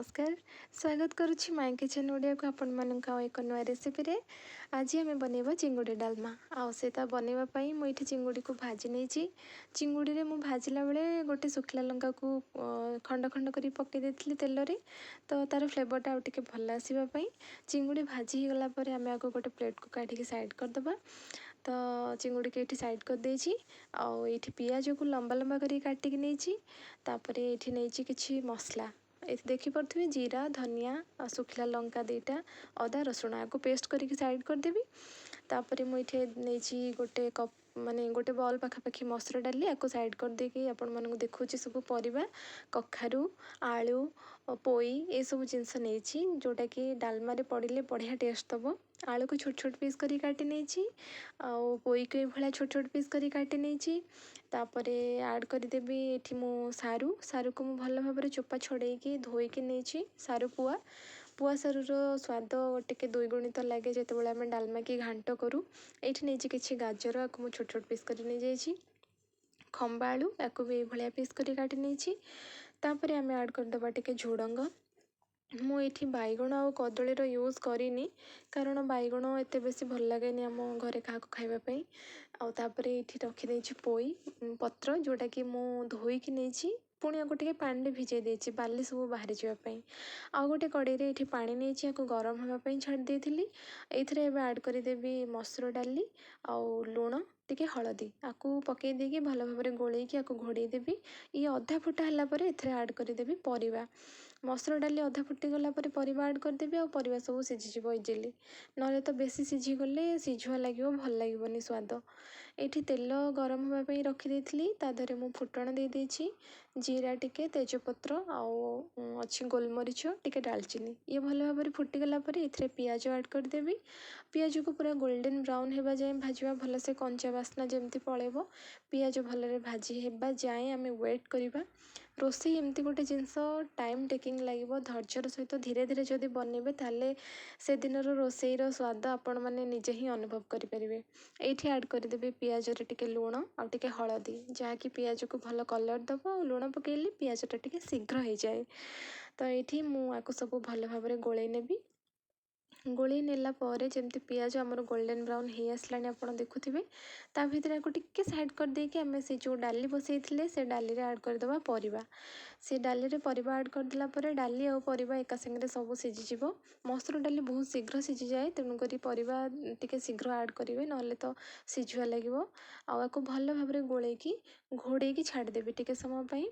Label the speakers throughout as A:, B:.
A: ନମସ୍କାର। ସ୍ୱାଗତ କରୁଛି ମାଇ କିଚେନ୍ ଓଡ଼ିଆକୁ ଆପଣମାନଙ୍କୁ ଆଉ ଏକ ନୂଆ ରେସିପିରେ। ଆଜି ଆମେ ବନେଇବା ଚିଙ୍ଗୁଡ଼ି ଡାଲମା। ଆଉ ସେଇଟା ବନେଇବା ପାଇଁ ମୁଁ ଏଇଠି ଚିଙ୍ଗୁଡ଼ିକୁ ଭାଜି ନେଇଛି। ଚିଙ୍ଗୁଡ଼ିରେ ମୁଁ ଭାଜିଲା ବେଳେ ଗୋଟେ ଶୁଖିଲା ଲଙ୍କାକୁ ଖଣ୍ଡ ଖଣ୍ଡ କରି ପକାଇ ଦେଇଥିଲି ତେଲରେ, ତ ତା'ର ଫ୍ଲେଭରଟା ଆଉ ଟିକେ ଭଲ ଆସିବା ପାଇଁ। ଚିଙ୍ଗୁଡ଼ି ଭାଜି ହେଇଗଲା ପରେ ଆମେ ଆକୁ ଗୋଟେ ପ୍ଲେଟ୍କୁ କାଢ଼ିକି ସାଇଡ଼୍ କରିଦେବା। ତ ଚିଙ୍ଗୁଡ଼ିକି ଏଇଠି ସାଇଡ଼୍ କରିଦେଇଛି। ଆଉ ଏଇଠି ପିଆଜକୁ ଲମ୍ବା ଲମ୍ବା କରିକି କାଟିକି ନେଇଛି। ତାପରେ ଏଇଠି ନେଇଛି କିଛି ମସଲା, ଏଠି ଦେଖିପାରୁଥିବେ, ଜିରା, ଧନିଆ ଆଉ ଶୁଖିଲା ଲଙ୍କା 2ଟା, ଅଦା, ରସୁଣ, ଆକୁ ପେଷ୍ଟ କରିକି ସାଇଡ଼୍ କରିଦେବି। ତାପରେ ମୁଁ ଏଇଠି ନେଇଛି ଗୋଟେ କପ୍, ମାନେ ଗୋଟେ ବଲ୍ ପାଖାପାଖି ମସୁର ଡାଲି। ଆକୁ ସାଇଡ଼୍ କରିଦେଇକି ଆପଣମାନଙ୍କୁ ଦେଖାଉଛି ସବୁ ପରିବା। କଖାରୁ, ଆଳୁ, ପୋଇ, ଏସବୁ ଜିନିଷ ନେଇଛି, ଯେଉଁଟାକି ଡାଲମାରେ ପଡ଼ିଲେ ବଢ଼ିଆ ଟେଷ୍ଟ ଦେବ। ଆଳୁକୁ ଛୋଟ ଛୋଟ ପିସ୍ କରି କାଟି ନେଇଛି ଆଉ ପୋଇକୁ ଏଇଭଳିଆ ଛୋଟ ଛୋଟ ପିସ୍ କରି କାଟି ନେଇଛି। ତାପରେ ଆଡ଼୍ କରିଦେବି ଏଠି ମୁଁ ସାରୁ। ସାରୁକୁ ମୁଁ ଭଲ ଭାବରେ ଚୋପା ଛଡ଼େଇକି ଧୋଇକି ନେଇଛି। ସାରୁ ପୁଆ, ପୁଆ ସାରୁର ସ୍ୱାଦ ଟିକେ ଦ୍ୱିଗୁଣିତ ଲାଗେ ଯେତେବେଳେ ଆମେ ଡାଲମା କି ଘାଣ୍ଟ କରୁ। ଏଇଠି ନେଇଛି କିଛି ଗାଜର, ଆକୁ ମୁଁ ଛୋଟ ଛୋଟ ପିସ୍ କରି ନେଇଯାଇଛି। ଖମ୍ବା ଆଳୁ, ୟାକୁ ବି ଏଇଭଳିଆ ପିସ୍ କରି କାଟି ନେଇଛି। ତାପରେ ଆମେ ଆଡ଼୍ କରିଦେବା ଟିକେ ଝୁଡ଼ଙ୍ଗ। ମୁଁ ଏଇଠି ବାଇଗଣ ଆଉ କଦଳୀର ୟୁଜ୍ କରିନି, କାରଣ ବାଇଗଣ ଏତେ ବେଶୀ ଭଲ ଲାଗେନି ଆମ ଘରେ କାହାକୁ ଖାଇବା ପାଇଁ। ଆଉ ତାପରେ ଏଇଠି ରଖିଦେଇଛି ପୋଇ ପତ୍ର, ଯେଉଁଟାକି ମୁଁ ଧୋଇକି ନେଇଛି, ପୁଣି ଆକୁ ଟିକେ ପାଣିରେ ଭିଜେଇ ଦେଇଛି ବାଲି ସବୁ ବାହାରିଯିବା ପାଇଁ। ଆଉ ଗୋଟେ କଡ଼େଇରେ ଏଇଠି ପାଣି ନେଇଛି, ଆକୁ ଗରମ ହେବା ପାଇଁ ଛାଡ଼ି ଦେଇଥିଲି। ଏଇଥିରେ ଏବେ ଆଡ଼୍ କରିଦେବି ମସୁର ଡାଲି ଆଉ ଲୁଣ, ଟିକେ ହଳଦୀ। ଆକୁ ପକାଇ ଦେଇକି ଭଲ ଭାବରେ ଗୋଳେଇକି ଆକୁ ଘୋଡ଼େଇ ଦେବି। ଇଏ ଅଧା ଫୁଟା ହେଲା ପରେ ଏଥିରେ ଆଡ଼୍ କରିଦେବି ପରିବା। ମସୁର ଡାଲି ଅଧା ଫୁଟିଗଲା ପରେ ପରିବା ଆଡ଼୍ କରିଦେବି ଆଉ ପରିବା ସବୁ ସିଝିଯିବ ଇଜିଲି। ନହେଲେ ତ ବେଶୀ ସିଝିଗଲେ ସିଝୁଆ ଲାଗିବ, ଭଲ ଲାଗିବନି ସ୍ୱାଦ। ଏଇଠି ତେଲ ଗରମ ହେବା ପାଇଁ ରଖିଦେଇଥିଲି। ତା ଦେହରେ ମୁଁ ଫୁଟଣ ଦେଇଦେଇଛି, ଜିରା ଟିକେ, ତେଜପତ୍ର ଆଉ ଅଛି ଗୋଲମରିଚ ଟିକେ, ଡାଲଚିନି। ଇଏ ଭଲ ଭାବରେ ଫୁଟିଗଲା ପରେ ଏଥିରେ ପିଆଜ ଆଡ଼୍ କରିଦେବି। ପିଆଜକୁ ପୁରା ଗୋଲ୍ଡେନ୍ ବ୍ରାଉନ୍ ହେବା ଯାଏଁ ଭାଜିବା ଭଲସେ, କଞ୍ଚା ବାସ୍ନା ଯେମିତି ପଳେଇବ। ପିଆଜ ଭଲରେ ଭାଜି ହେବା ଯାଏଁ ଆମେ ୱେଟ୍ କରିବା। ରୋଷେଇ ଏମିତି ଗୋଟେ ଜିନିଷ, ଟାଇମ୍ ଟେକିଂ ଲାଗିବ। ଧୈର୍ଯ୍ୟର ସହିତ ଧୀରେ ଧୀରେ ଯଦି ବନେଇବେ, ତାହେଲେ ସେଦିନର ରୋଷେଇର ସ୍ୱାଦ ଆପଣମାନେ ନିଜେ ହିଁ ଅନୁଭବ କରିପାରିବେ। ଏଇଠି ଆଡ଼୍ କରିଦେବି ପିଆଜରେ ଟିକେ ଲୁଣ ଆଉ ଟିକେ ହଳଦୀ, ଯାହାକି ପିଆଜକୁ ଭଲ କଲର୍ ଦେବ, ଆଉ ଲୁଣ ପକାଇଲେ ପିଆଜଟା ଟିକେ ଶୀଘ୍ର ହେଇଯାଏ। ତ ଏଇଠି ମୁଁ ଆକୁ ସବୁ ଭଲ ଭାବରେ ଗୋଳେଇ ନେବି। ଗୋଳେଇ ନେଲା ପରେ ଯେମିତି ପିଆଜ ଆମର ଗୋଲ୍ଡେନ୍ ବ୍ରାଉନ୍ ହେଇ ଆସିଲାଣି ଆପଣ ଦେଖୁଥିବେ, ତା ଭିତରେ ଆକୁ ଟିକେ ସାଇଡ଼୍ କରିଦେଇକି ଆମେ ସେ ଯେଉଁ ଡାଲି ବସେଇଥିଲେ, ସେ ଡାଲିରେ ଆଡ଼୍ କରିଦେବା ପରିବା। ସେ ଡାଲିରେ ପରିବା ଆଡ଼୍ କରିଦେଲା ପରେ ଡାଲି ଆଉ ପରିବା ଏକା ସାଙ୍ଗରେ ସବୁ ସିଝିଯିବ। ମସୁର ଡାଲି ବହୁତ ଶୀଘ୍ର ସିଝିଯାଏ, ତେଣୁକରି ପରିବା ଟିକେ ଶୀଘ୍ର ଆଡ଼୍ କରିବେ, ନହେଲେ ତ ସିଝୁଆ ଲାଗିବ। ଆଉ ଆକୁ ଭଲ ଭାବରେ ଗୋଳେଇକି ଘୋଡ଼େଇକି ଛାଡ଼ିଦେବି ଟିକେ ସମୟ ପାଇଁ।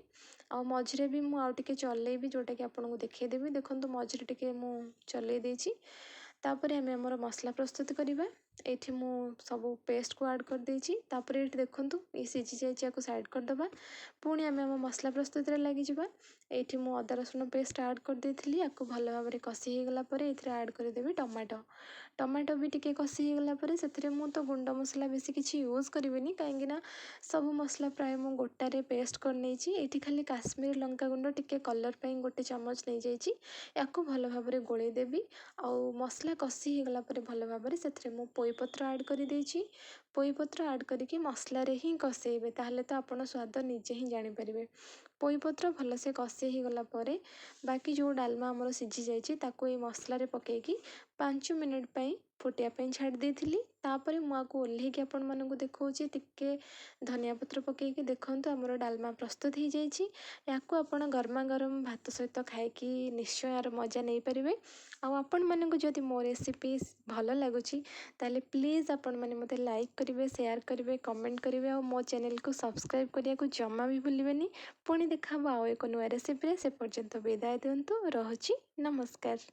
A: ଆଉ ମଝିରେ ବି ମୁଁ ଆଉ ଟିକେ ଚଲେଇବି, ଯେଉଁଟାକି ଆପଣଙ୍କୁ ଦେଖେଇଦେବି। ଦେଖନ୍ତୁ, ମଝିରେ ଟିକେ ମୁଁ ଚଲେଇ ଦେଇଛି। ତାପରେ ଆମେ ଆମର ମସଲା ପ୍ରସ୍ତୁତ କରିବା। ଏଇଠି ମୁଁ ସବୁ ପେଷ୍ଟକୁ ଆଡ଼୍ କରିଦେଇଛି। ତାପରେ ଏଇଠି ଦେଖନ୍ତୁ, ଇଏ ସିଝି ଯାଇଛି, ଆକୁ ସାଇଡ଼୍ କରିଦେବା। ପୁଣି ଆମେ ଆମ ମସଲା ପ୍ରସ୍ତୁତିରେ ଲାଗିଯିବା। ଏଇଠି ମୁଁ ଅଦା ରସୁଣ ପେଷ୍ଟ ଆଡ଼୍ କରିଦେଇଥିଲି। ଆକୁ ଭଲ ଭାବରେ କଷି ହେଇଗଲା ପରେ ଏଥିରେ ଆଡ଼୍ କରିଦେବି ଟମାଟୋ। ଟମାଟୋ ବି ଟିକେ କଷି ହେଇଗଲା ପରେ ସେଥିରେ ମୁଁ ତ ଗୁଣ୍ଡ ମସଲା ବେଶୀ କିଛି ୟୁଜ୍ କରିବିନି, କାହିଁକିନା ସବୁ ମସଲା ପ୍ରାୟ ମୁଁ ଗୋଟାରେ ପେଷ୍ଟ କରିନେଇଛି। ଏଇଠି ଖାଲି କାଶ୍ମୀର ଲଙ୍କା ଗୁଣ୍ଡ ଟିକେ କଲର୍ ପାଇଁ ଗୋଟେ ଚାମଚ ନେଇଯାଇଛି। ୟାକୁ ଭଲ ଭାବରେ ଗୋଳେଇ ଦେବି। ଆଉ ମସଲା କଷି ହେଇଗଲା ପରେ ଭଲ ଭାବରେ ସେଥିରେ ମୁଁ ପୋଇପତ୍ର ଆଡ଼୍ କରିଦେଇଛି। ପୋଇପତ୍ର ଆଡ଼୍ କରିକି ମସଲାରେ ହିଁ କଷେଇବେ, ତାହେଲେ ତ ଆପଣ ସ୍ୱାଦ ନିଜେ ହିଁ ଜାଣିପାରିବେ। ପୋଇପତ୍ର ଭଲସେ କଷି ହେଇଗଲା ପରେ ବାକି ଯେଉଁ ଡାଲମା ଆମର ସିଝି ଯାଇଛି, ତାକୁ ଏଇ ମସଲାରେ ପକାଇକି 5 ମିନିଟ୍ ପାଇଁ ଫୁଟିବା ପାଇଁ ଛାଡ଼ି ଦେଇଥିଲି। ତାପରେ ମୁଁ ଆକୁ ଓହ୍ଲେଇକି ଆପଣମାନଙ୍କୁ ଦେଖାଉଛି ଟିକେ ଧନିଆ ପତ୍ର ପକାଇକି। ଦେଖନ୍ତୁ, ଆମର ଡାଲମା ପ୍ରସ୍ତୁତ ହେଇଯାଇଛି। ୟାକୁ ଆପଣ ଗରମା ଗରମ ଭାତ ସହିତ ଖାଇକି ନିଶ୍ଚୟ ୟାର ମଜା ନେଇପାରିବେ। ଆଉ ଆପଣମାନଙ୍କୁ ଯଦି ମୋ ରେସିପି ଭଲ ଲାଗୁଛି, ତାହେଲେ ପ୍ଲିଜ୍ ଆପଣମାନେ ମୋତେ ଲାଇକ୍ କରିବେ, ସେୟାର କରିବେ, କମେଣ୍ଟ କରିବେ ଆଉ ମୋ ଚ୍ୟାନେଲକୁ ସବସ୍କ୍ରାଇବ୍ କରିବାକୁ ଜମା ବି ଭୁଲିବେନି। ପୁଣି ଦେଖା ହେବ ଆଉ ଏକ ନୂଆ ରେସିପିରେ। ସେ ପର୍ଯ୍ୟନ୍ତ ବିଦାୟ ଦିଅନ୍ତୁ, ରହୁଛି, ନମସ୍କାର।